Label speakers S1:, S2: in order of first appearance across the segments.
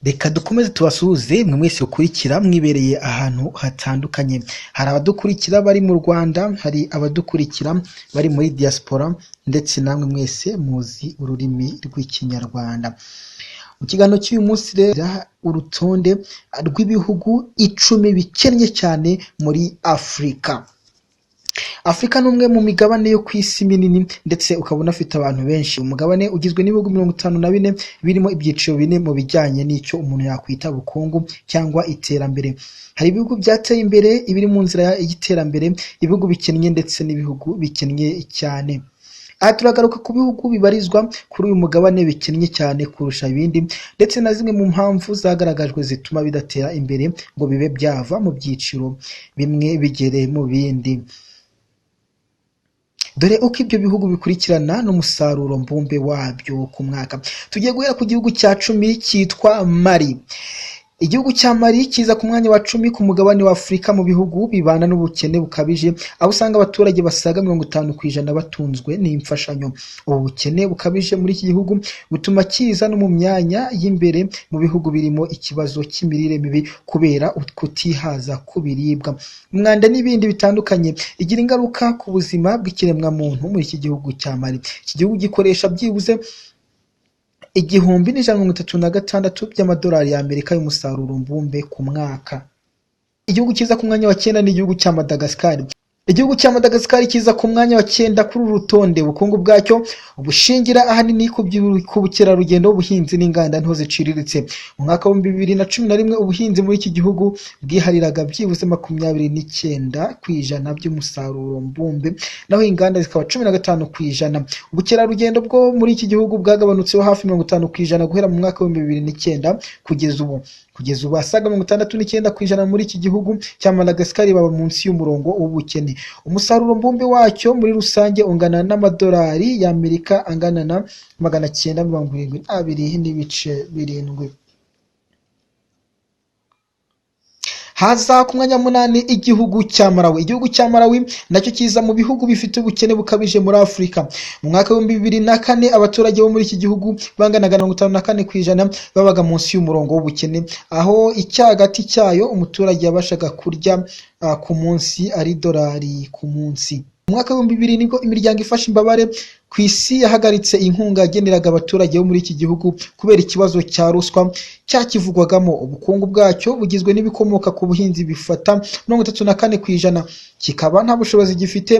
S1: Reka dukomeze tubasuhuze mwe mwese ukurikira mwibereye ahantu hatandukanye. Hari abadukurikira bari mu Rwanda, hari abadukurikira bari muri diaspora, ndetse namwe mwese muzi ururimi rw'Ikinyarwanda. Mu kiganiro cy'uyu munsi rero, urutonde rw'ibihugu 10 bikennye cyane muri Afurika. Afurika ni umwe mu migabane yo ku isi minini ndetse ukaba unafite abantu benshi. Umugabane ugizwe n'ibihugu 54 birimo ibyiciro bine mu bijyanye n'icyo umuntu yakwita ubukungu cyangwa iterambere. Hari ibihugu byateye imbere, ibiri mu nzira y'iterambere, ibihugu bikennye ndetse n'ibihugu bikennye cyane. Aha turagaruka ku bihugu bibarizwa kuri uyu mugabane bikennye cyane kurusha ibindi, ndetse na zimwe mu mpamvu zagaragajwe zituma bidatera imbere ngo bibe byava mu byiciro bimwe bigere mu bindi. Dore uko ibyo bihugu bikurikirana n'umusaruro mbumbe wabyo ku mwaka. Tugiye guhera ku gihugu cya 10 cyitwa Mali. Igihugu cya Mali kiza ku mwanya wa 10 ku mugabane wa Afurika mu bihugu bibana n'ubukene bukabije, aho usanga abaturage basaga 50% batunzwe n'imfashanyo. Ubu bukene bukabije muri iki gihugu butuma kiza no mu myanya y'imbere mu bihugu birimo ikibazo cy'imirire mibi kubera kutihaza ku biribwa, umwanda n'ibindi bitandukanye. Igira ingaruka ku buzima bw'ikiremwamuntu muri iki gihugu cya Mali. Iki gihugu gikoresha byibuze 1136 by'amadolari y'Amerika y'umusaruro mbumbe ku mwaka. Igihugu kiza ku mwanya wa 9 ni igihugu cya Madagascar. Igihugu cya Madagascar kiza ku mwanya wa 9 kuri uru rutonde. Ubukungu bwacyo bushingira ahanini ku bukerarugendo, ubuhinzi n'inganda nto ziciriritse. Mu mwaka w'ibihumbi 2011 ubuhinzi muri iki gihugu bwihariraga byibuze 29% by'umusaruro mbumbe, naho inganda zikaba 15%. Ubukerarugendo bwo muri iki gihugu bwagabanutseho hafi 50% guhera mu mwaka w'ibihumbi 2009 kugeza ubu. Kugeza ubu asaga 69% muri iki gihugu cya Madagascar baba munsi y'umurongo w'ubukene. Umusaruro mbumbe wacyo muri rusange ungana n'amadolari y'Amerika angana na 972.7. Haza ku mwanya wa 8 igihugu cya Malawi. Igihugu cya Malawi nacyo kiza mu bihugu bifite ubukene bukabije muri Afurika. Mu mwaka w'ibihumbi 2004 abaturage bo muri iki gihugu banganaga 54% babaga munsi y'umurongo w'ubukene, aho icyagati cyayo umuturage yabashaga kurya ku munsi ari dolari ku munsi. Mu mwaka w'ibihumbi bibiri nibwo imiryango ifasha imbabare ku isi yahagaritse inkunga yageneraga abaturage bo muri iki gihugu kubera ikibazo cya ruswa cyakivugwagamo. Ubukungu bwacyo bugizwe n'ibikomoka ku buhinzi bifata 34%, kikaba nta bushobozi gifite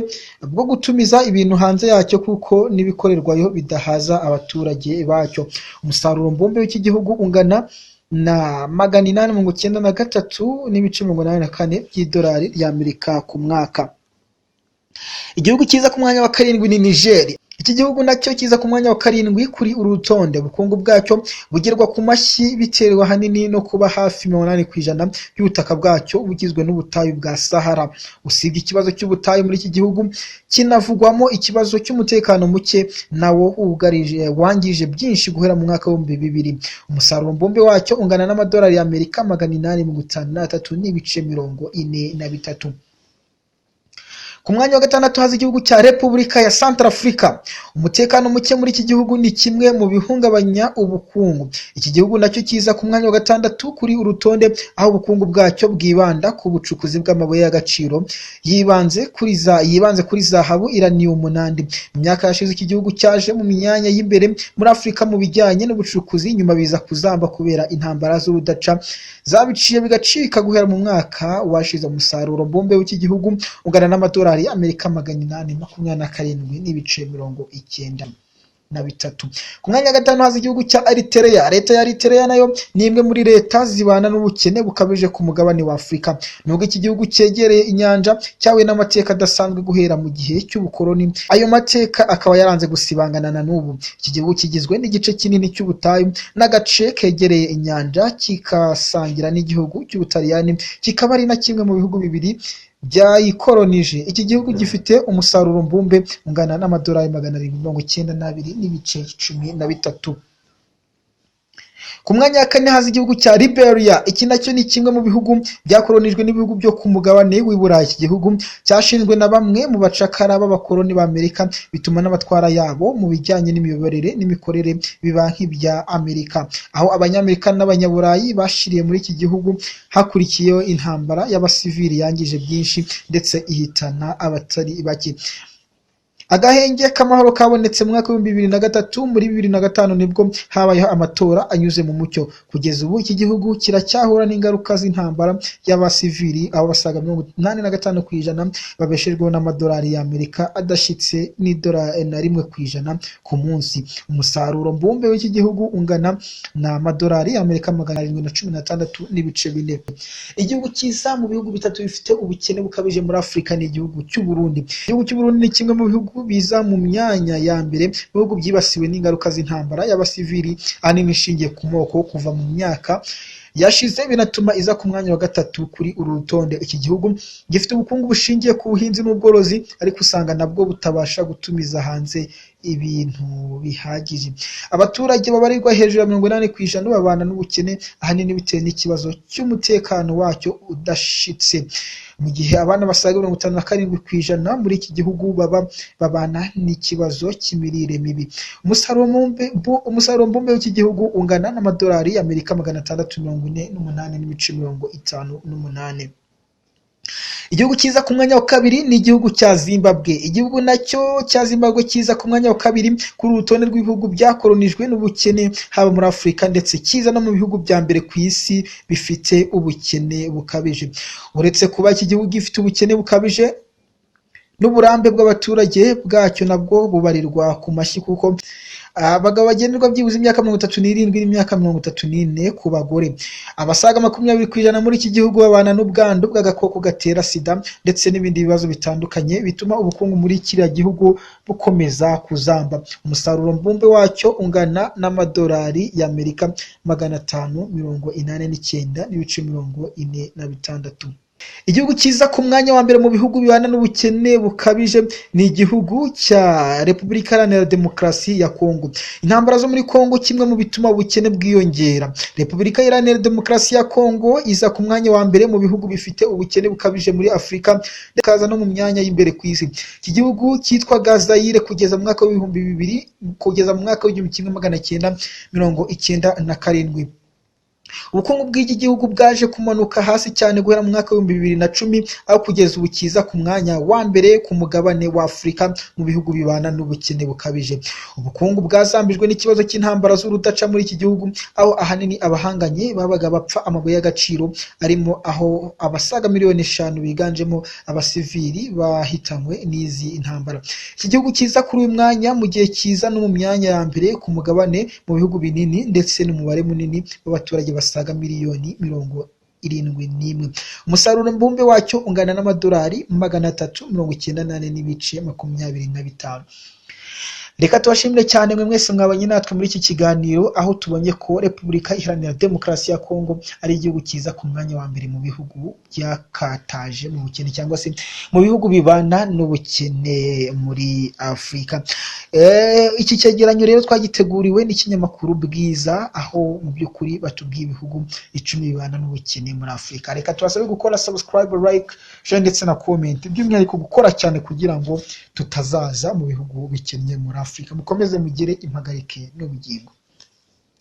S1: bwo gutumiza ibintu hanze yacyo kuko n'ibikorerwayo bidahaza abaturage bacyo. Umusaruro mbumbe w'iki gihugu ungana na 893.84 by'idolari ry'Amerika ku mwaka. Igihugu kiza ku mwanya wa 7 ni Niger. Iki gihugu nacyo kiza ku mwanya wa 7 kuri uru rutonde. Ubukungu bwacyo bugerwa ku mashyi biterwa ahanini no kuba hafi 80% y'ubutaka bwacyo bugizwe n'ubutayu bwa Sahara. Usibye ikibazo cy'ubutayu muri iki gihugu, kinavugwamo ikibazo cy'umutekano muke nawo wugarije wangije byinshi guhera mu mwaka w'ibihumbi bibiri. Umusaruro mbumbe wacyo ungana n'amadolari y'Amerika 853.43. Ku mwanya wa 6 haza igihugu cya Repubulika ya Centrafrica. Umutekano muke muri iki gihugu ni kimwe mu bihungabanya ubukungu. Iki gihugu nacyo kiza ku mwanya wa 6 kuri uru rutonde, aho ubukungu bwacyo bwibanda ku bucukuzi bw'amabuye y'agaciro yibanze kuri zahabu, uranium n'andi. Mu myaka yashize iki gihugu cyaje mu myanya y'imbere muri Afurika mu bijyanye n'ubucukuzi, nyuma biza kuzamba kubera intambara z'urudaca zabiciye bigacika guhera mu mwaka washize. Umusaruro mbumbe w'iki gihugu ungana n'amadolari Amerika 827.93. Ku mwanya wa 5 haza igihugu cya Eritrea. Leta ya Eritrea nayo ni imwe muri leta zibana n'ubukene bukabije ku mugabane wa Afurika. Nubwo iki gihugu cyegereye inyanja, cyahuye n'amateka adasanzwe guhera mu gihe cy'ubukoloni, ayo mateka akaba yaranze gusibangana na n'ubu. Iki gihugu kigizwe n'igice kinini cy'ubutayu n'agace kegereye inyanja, kikasangira n'igihugu cy'Ubutaliyani, kikaba ari na kimwe mu bihugu bibiri byayikolonije. Iki gihugu gifite umusaruro mbumbe ungana n'amadolari 792.13. Ku mwanya wa kane haza igihugu cya Liberia. Iki nacyo ni kimwe mu bihugu byakoronijwe n'ibihugu byo ku mugabane w'i Burayi. Iki gihugu cyashinzwe na bamwe mu bacakara b'abakoloni b'Amerika, bituma n'amatwara yabo mu bijyanye n'imiyoborere n'imikorere biba nk'ibya Amerika. Aho Abanyamerika n'Abanyaburayi bashiriye muri iki gihugu, hakurikiyeho intambara y'abasivili yangije byinshi ndetse ihitana abatari bake. Agahenge k'amahoro kabonetse mu mwaka w'2003. Muri 2005 nibwo habayeho amatora anyuze mu mucyo. Kugeza ubu iki gihugu kiracyahura n'ingaruka z'intambara y'abasivili, aho basaga 85% babeshejweho n'amadolari y'Amerika adashyitse n'idolari na 1% ku munsi. Umusaruro mbumbe w'iki gihugu ungana n'amadolari y'Amerika 716.4. Igihugu cyiza mu bihugu bitatu bifite ubukene bukabije muri Afurika ni igihugu cy'u Burundi. Igihugu cy'u Burundi ni kimwe mu bihugu biza mu myanya ya mbere mu bihugu byibasiwe n'ingaruka z'intambara y'abasivili, ahanini ishingiye ku moko, kuva mu myaka yashize, binatuma iza ku mwanya wa gatatu kuri uru rutonde. Iki gihugu gifite ubukungu bushingiye ku buhinzi n'ubworozi, ariko usanga nabwo butabasha gutumiza hanze ibintu bihagije. Abaturage babarirwa hejuru ya 80% babana n'ubukene, ahanini bitewe n'ikibazo cy'umutekano wacyo udashitse, mu gihe abana basaga 57% muri iki gihugu baba babana n'ikibazo cy'imirire mibi. Umusaruro mbumbe w'iki gihugu ungana n'amadolari y'Amerika 648.58. Igihugu cyiza ku mwanya wa kabiri ni igihugu cya Zimbabwe. Igihugu nacyo cya Zimbabwe cyiza ku mwanya wa kabiri kuri uru rutonde rw'ibihugu byakoronijwe n'ubukene haba muri Afurika, ndetse cyiza no mu bihugu bya mbere ku isi bifite ubukene bukabije. Uretse kuba iki gihugu gifite ubukene bukabije, n'uburambe bw'abaturage bwacyo nabwo bubarirwa ku mashyi, kuko abagabo bagenerwa byibuze imyaka 37 n'imyaka 34 ku bagore. Abasaga 20% muri iki gihugu babana n'ubwandu bw'agakoko gatera sida ndetse n'ibindi bibazo bitandukanye bituma ubukungu muri kiriya gihugu bukomeza kuzamba. Umusaruro mbumbe wacyo ungana n'amadolari y'Amerika 589.46. Igihugu cyiza ku mwanya wa mbere mu bihugu bibana n'ubukene bukabije ni igihugu cya Repubulika Iharanira Demokarasi ya Kongo. Intambara zo muri Kongo kimwe mu bituma ubukene bwiyongera. Repubulika Iharanira Demokarasi ya Kongo iza ku mwanya wa mbere mu bihugu bifite ubukene bukabije muri Afurika, ndetse ikaza no mu myanya y'imbere ku isi. Iki gihugu cyitwaga Zaire kugeza mu mwaka w'2000, kugeza mu mwaka w'1997. Ubukungu bw'iki gihugu bwaje kumanuka hasi cyane guhera mu mwaka w'2010, aho kugeza ubu kiza ku mwanya wa mbere ku mugabane wa Afurika mu bihugu bibana n'ubukene bukabije. Ubukungu bwazambijwe n'ikibazo cy'intambara z'urudaca muri iki gihugu, aho ahanini abahanganye babaga bapfa amabuye y'agaciro, arimo aho abasaga miliyoni 5 biganjemo abasivili bahitanywe n'izi ntambara. Iki gihugu kiza kuri uyu mwanya mu gihe kiza no mu myanya ya mbere ku mugabane mu bihugu binini ndetse n'umubare munini w'abaturage basaga miliyoni 71. Umusaruro mbumbe wacyo ungana n'amadolari 394.25. Reka tubashimire cyane mwe mwese mwabanye natwe muri iki kiganiro, aho tubonye ko Repubulika Iharanira Demokarasi ya Kongo ari igihugu cyiza ku mwanya wa mbere mu bihugu byakataje mu bukene, cyangwa se mu bihugu bibana n'ubukene muri Afurika. Iki cyegeranyo rero twagiteguriwe n'ikinyamakuru Bwiza, aho mu by'ukuri batubwiye ibihugu 10 bibana n'ubukene muri Afurika. Reka tubasabe gukora subscribe, like, share ndetse na comment, by'umwihariko gukora cyane kugira ngo tutazaza mu bihugu bikennye muri Afurika. Mukomeze mugire impagarike n'ubugingo.